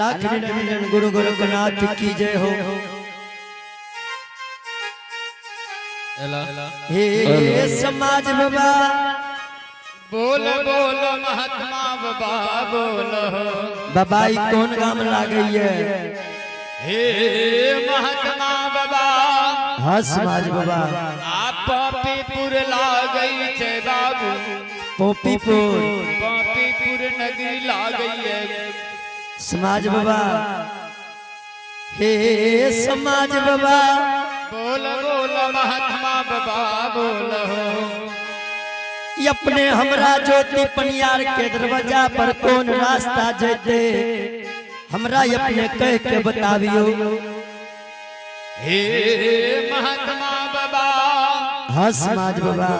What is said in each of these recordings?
अलाख निरंजन गुरु गोरखनाथ की जय हो। हे समाज बाबा बोल बोल महात्मा बाबा बोल। बाबा ई कौन गाम लागैये? हे महात्मा बाबा। हाँ समाज बाबा। आ पपीपुर लागई छे बाबू। पोपीपुर। पपीपुर नगरी लागई है। समाज बाबा। हे समाज बाबा बोल बोल महात्मा बाबा बोल। अपने हमरा ज्योति पनियार के दरवाजा पर कौन रास्ता जैते हमरा अपने कह के बतावियो। हे महात्मा बाबा। हाँ समाज बाबा।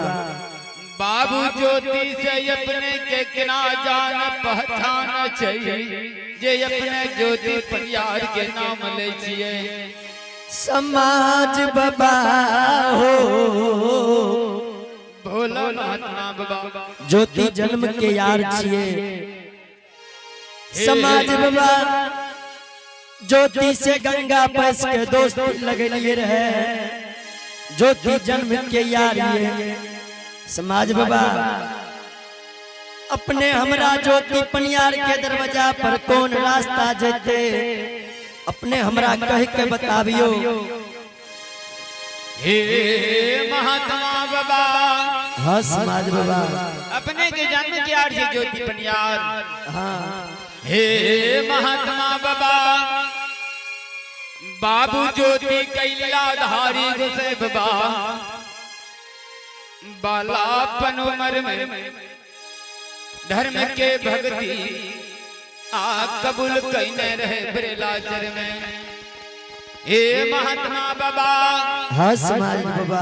बाबू ज्योति से अपने के किना जान पहचान चाहिए जे अपने ज्योति पनियार के नाम ले छिए। समाज बाबा हो बोलो महात्मा बाबा। ज्योति जन्म के यार छिए। समाज बाबा ज्योति से गंगा पैस के दोस्त लगलिए रहे। ज्योति जन्म के यार ये समाज बाबा। अपने हमरा ज्योति पनियार के दरवाजा पर कौन रास्ता जैते अपने हमरा कह के बतावियो। हे महात्मा बाबा। हाँ समाज बाबा। अपने के जन्म के यार से ज्योति पनियार। हाँ। हे महात्मा बाबा। बाबू ज्योति कैला धारी गुसे बाबा बालापन उम्र में धर्म के भक्ति आ कबूल कईने रहे बरेलाचर में। हे महात्मा बाबा। हाँ समाज बाबा।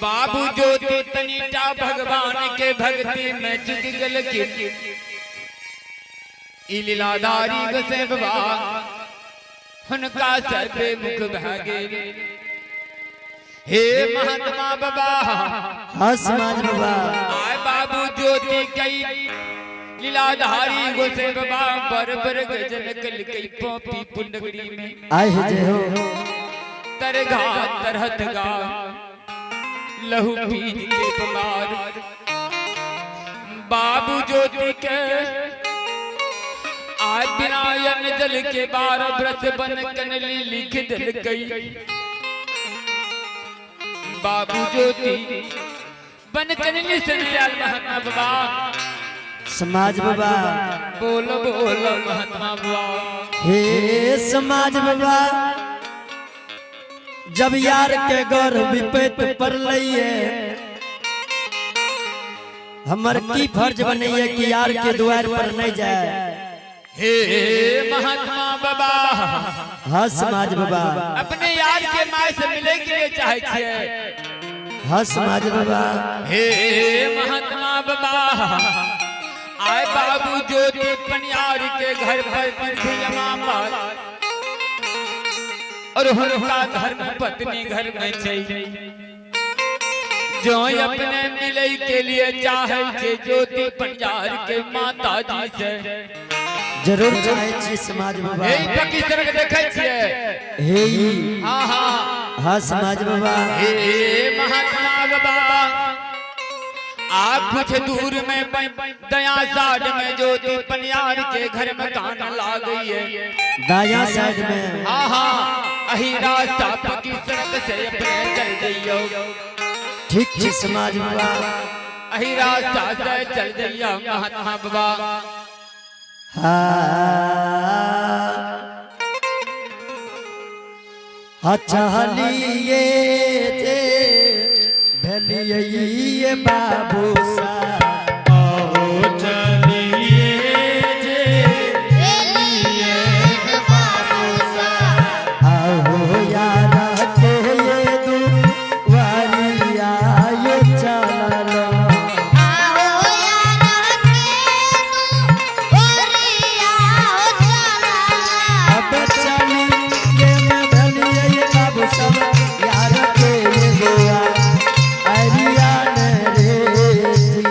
बाबू ज्योति तनीटा भगवान के भक्ति में चुक गल की लीलाधारी गुसे बाबा हुनका से बेमुख भा गेल। हे महात्मा बाबा। हाँ समाज बाबा। आय बाबू ज्योति कई लीलाधारी गोसे बाबा बर बर गजन कल कई पोपी पुंडगड़ी में आए हे जय हो। तरगा तरहत गा लहू पीज के बीमार बाबू ज्योति के आज बिना अन्न जल के 12 ब्रस बन कनली लिख दिल कई बाबू ज्योति बन कनली संत्याल महात्मा बाबा। समाज बाबा बोल बोल महात्मा बाबा। हे समाज बाबा जब यार के गौर विपत पर लइए हमर की फर्ज बनैये कि यार के द्वार पर नहीं जाए। हे महात्मा बाबा। हाँ समाज बाबा। अपने यार के my से मिले के लिए चाहे छिए। हाँ समाज बाबा। हे महात्मा बाबा। आए बाबू ज्योति पनियार के घर पर मामा और उनका धर्म पत्नी घर में चाहिए जो अपने मिले के लिए चाहे छे ज्योति पनियार के माता जी से जरूर चाहे छी समाज बाबा। हे पक्की सड़क देखे छिए। हे हाँ हाँ। हाँ समाज बाबा। हे महात्मा बाबा। आप कुछ दूर में दया साइड में ज्योति पनियार के घर में कान ला गई है। दाया साइड में। हाँ हाँ। अही रास्ता पक्की सड़क से अपने चल जइयो। ठीक छी समाज बाबा। अही रास्ता से चल जइयो महात्मा बाबा। हाँ चलिए जे भेलिए बाबू सा। चलिए जे आहो यार के ये दुआरिया ये चललो। अब चलिए में भेलिए बाबू सब यार के ये दुआ अरिया ने रे जी।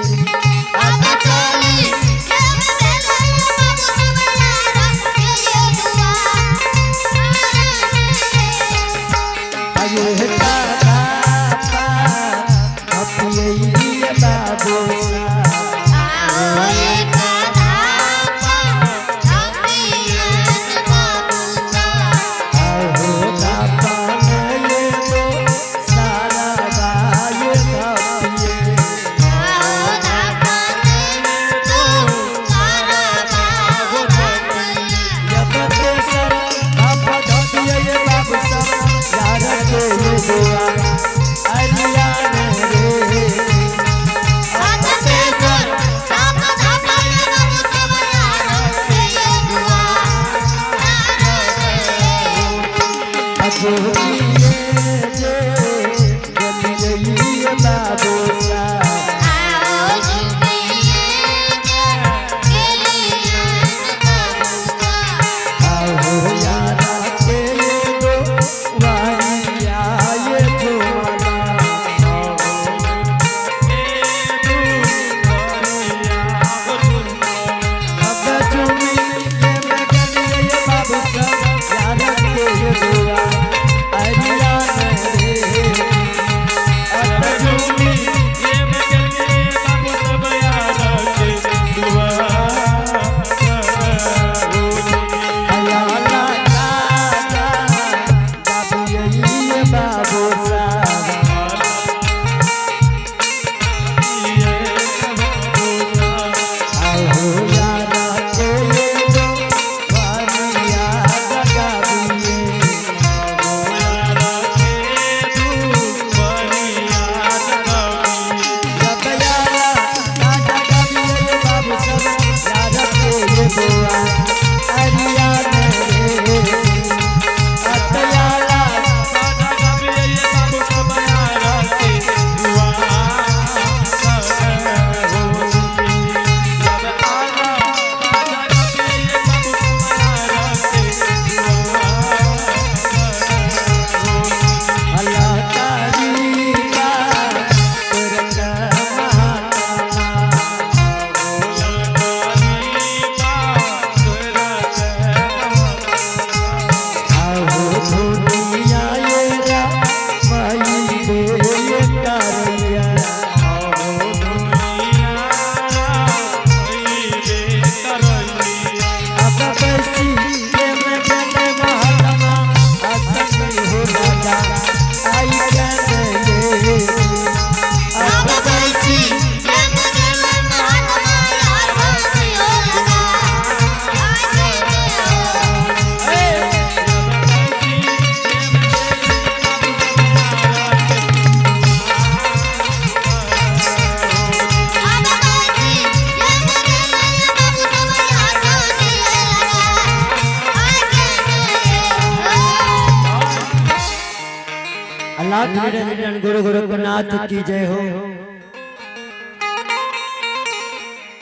अलाख निरंजन गुरु गोरखनाथ की जय हो।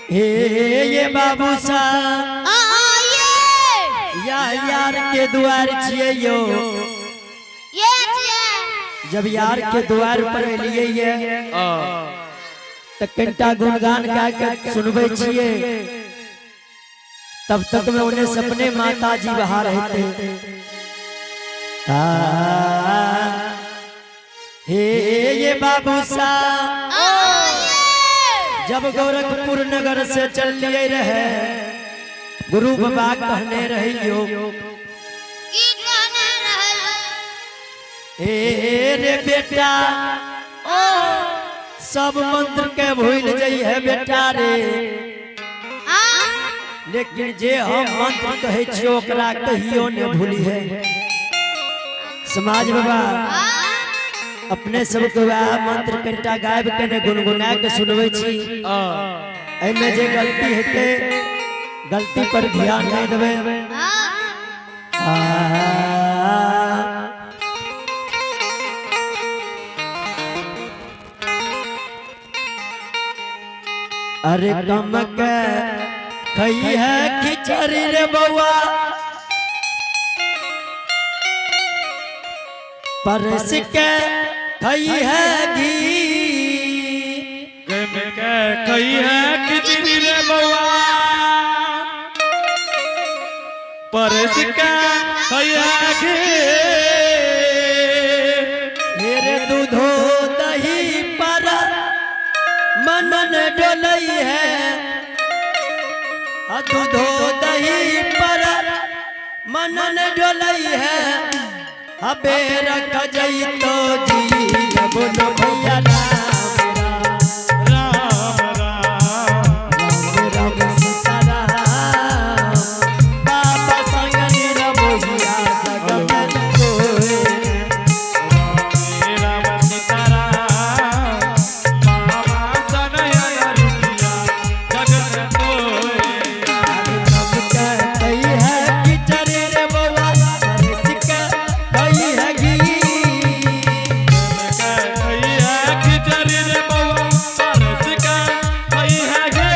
हे ये बाबू सा या यार के द्वार छिए यो। जब यार के द्वार पर एलिए ये त कनिटा गुणगान गा के सुनबै छिए, तब तक में उन्हें सपने माता जी बहा रहे थे। हे ये बाबू सा जब गोरखपुर नगर से चल लिए रहे, गुरु बाबा कहने रहियो हे रे बेटा सब मंत्र के भूल जाइ है बेटा रे, लेकिन जे हम मंत्र कहे छियो ओकरा कहियो ने भूली है। समाज बाबा अपने सबके वएह मंत्र कनिटा गाबि के ने गुनगुना के सुनबै छी। एहिमे जे गलती हेतै गलती पर ध्यान नहीं देबै। अरे कम के खई है खिचड़ी रे बउआ, परस के खई है घी, गम के खई है खिचड़ी रे बउआ, परस के खई है घी, मेरे दूधो दही पर मनन डोलई है, दूधो दही पर मनन डोलई है, हबे रख जई तो जी बोलो भैया राम राम राम राम राम सीता राम बाबा संग निरमोहिया जग में कोई। राम सीता राम बाबा सनयन रुपिया जगत कोई। कही है खिचड़ी रे बउआ, परस के कही है घी, खई है खिचड़ी रे बउआ, परस के खई है घी,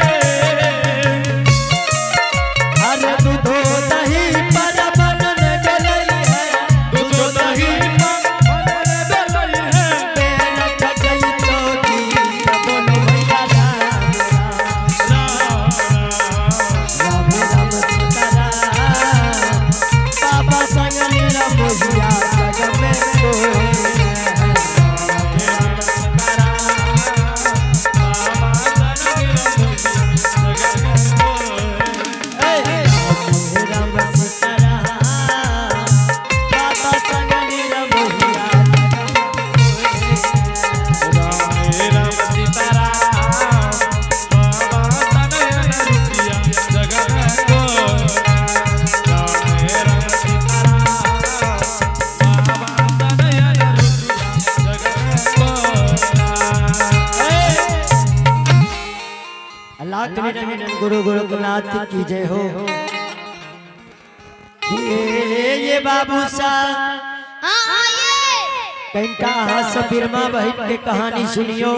अरे दूधो दही पर मनन डोलई है, दूधो दही पर मन डोलई है, बेर खजई तो जी बोलो भैया राम राम राम राम राम सीता राम बाबा संग निरमोहिया जग में कोई। राम सीता राम बाबा संग निरमोहिया अल्लाह निरंजन गुरु गोरखनाथ की जय हो। ये बाबू सा कनिटा अहाँ सब बिरमा बहिन के कहानी सुनियो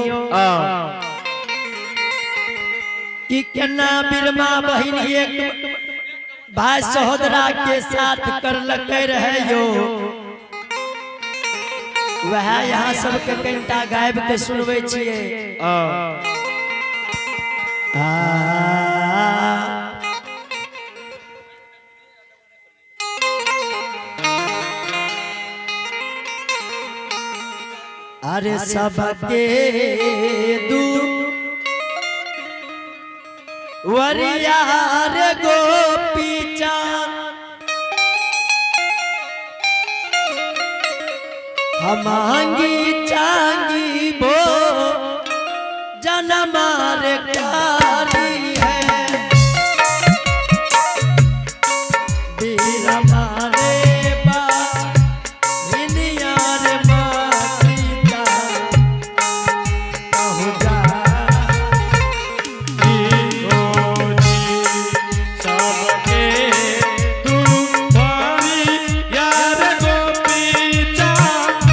कि केना बिरमा बहिन एक भाई सहोदरा के साथ करलकै रहे यो, वह यहाँ सबके कनिटा गाबि के सुनबै छियै। अरे सबके दू वरिया रे गोपी चांद, हम मांगी चांगी बो जनमार कारी है, बीरा मारे बा यार माता कहूँ जा। यार गोपी चांद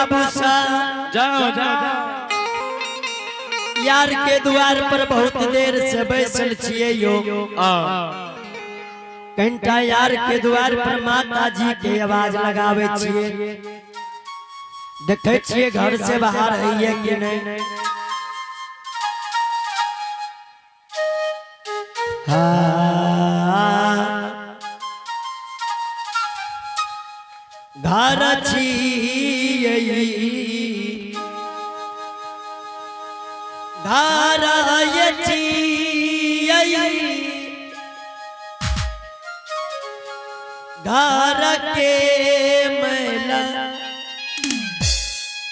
बाबू सा जाओ जाओ। यार के द्वार पर बहुत देर से बैसल छिए यो। घंटा यार के द्वार पर माता जी के आवाज लगावे छिए, देखे छिए घर से बाहर है कि नहीं। हाँ घर छिए घर छिए घर के मैला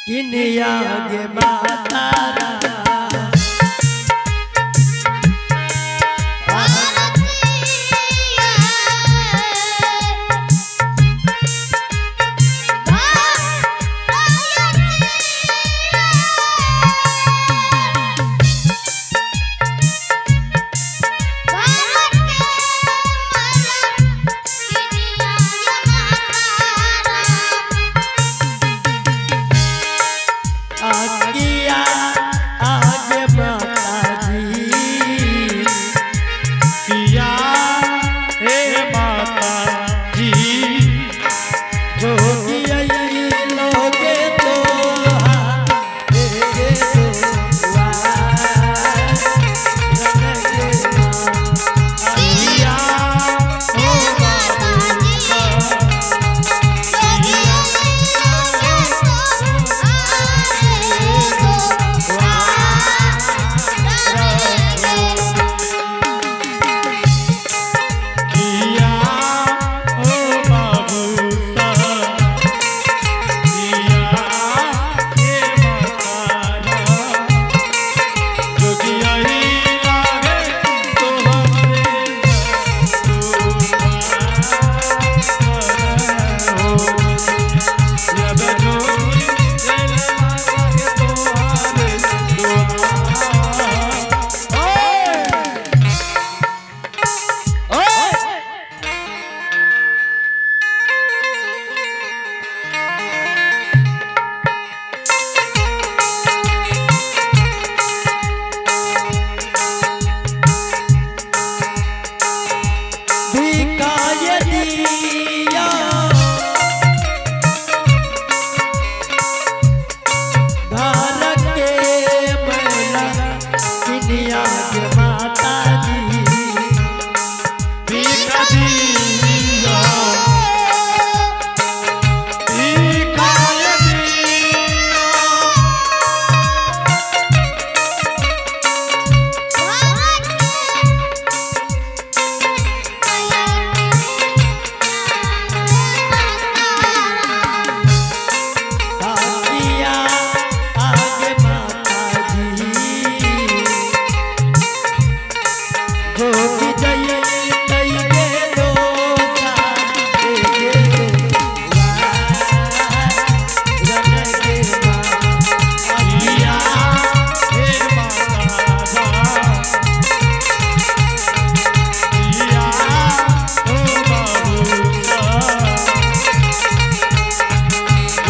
किनिया गे माता आगिया आगे माता जी किया हे माता जी जोगी लोगे तो किया ओ किया ओ बाबू साहब किया हे माता जोगिया लागे तो हमरे भिखाय दिया घर के मैला किनिया के माता जी किया आगे माता जी जोगी जय तई के दोसा के रन के माँ किया हे माता किया ओ बाबू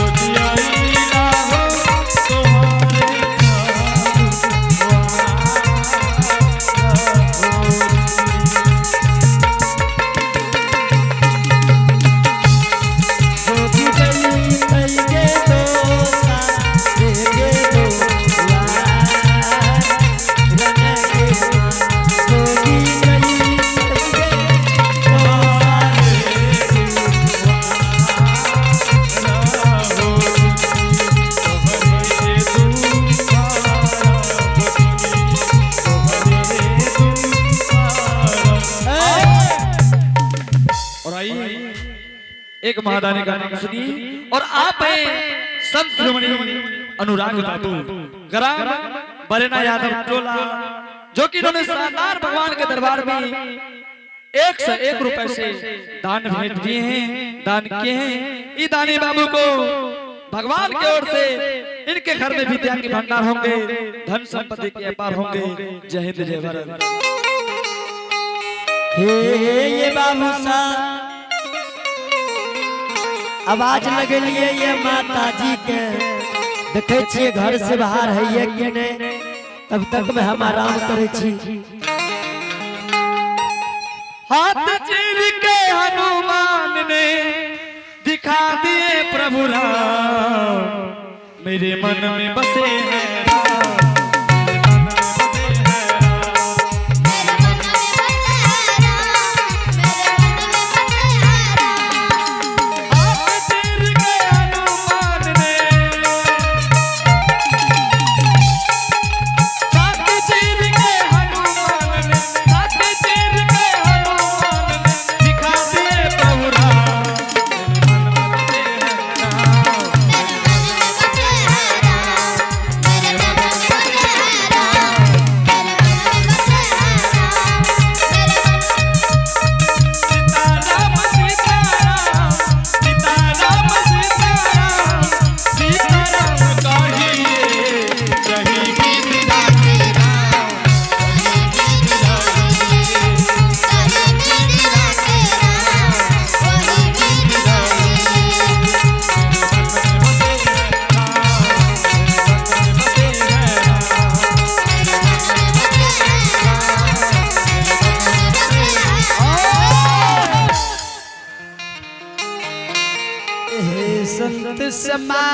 जोगिया हो तुम्हारे जोगी जय तई के दोसा के दोसा रन के माँ जोगी जय तई के दोसा और आई एक महादानी का नाम सुनिए और आप हैं संत शिरोमणि अनुराग बाबू ग्राम बरेना यादव टोला, जो कि इन्होंने शानदार भगवान के दरबार में 101 रुपए से दान भेंट दिए हैं, दान किए हैं। ई दानी बाबू को भगवान की ओर से इनके घर में विद्या के भंडार होंगे, धन संपत्ति के अपार होंगे। जय हिंद जय भारत। हे ये बाबू सा आवाज लगलिए ये माता जी के। देखे छियै घर से बाहर है कि नहीं, तब तक में हम आराम करे छी। हाथ चीर के हनुमान ने दिखा दिए प्रभु राम, मेरे मन में बसे हैं राम, मेरे मन में बसे हैं राम। मेरे मन में बसे हैं राम, मेरे मन में बसे हैं राम। हाथ चीर के हनुमान ने, हाथ चीर के हनुमान ने, हाथ चीर के हनुमान ने दिखा दिए प्रभु राम, मेरे मन में बसे हैं राम। मेरे मन में बसे हैं राम, मेरे मन में बसे हैं राम, मेरे मन में सीता राम सीता राम सीता राम सीता राम सीता राम कहिए कहीं गीत गाते राम, कहीं गीत गाइए, कहीं गीत गाते राम, वही गीत गाइए। मेरे मन में बसे हैं राम, मेरे मन में बसे हैं राम, मेरे मन में बसे हैं राम। हे संत समा।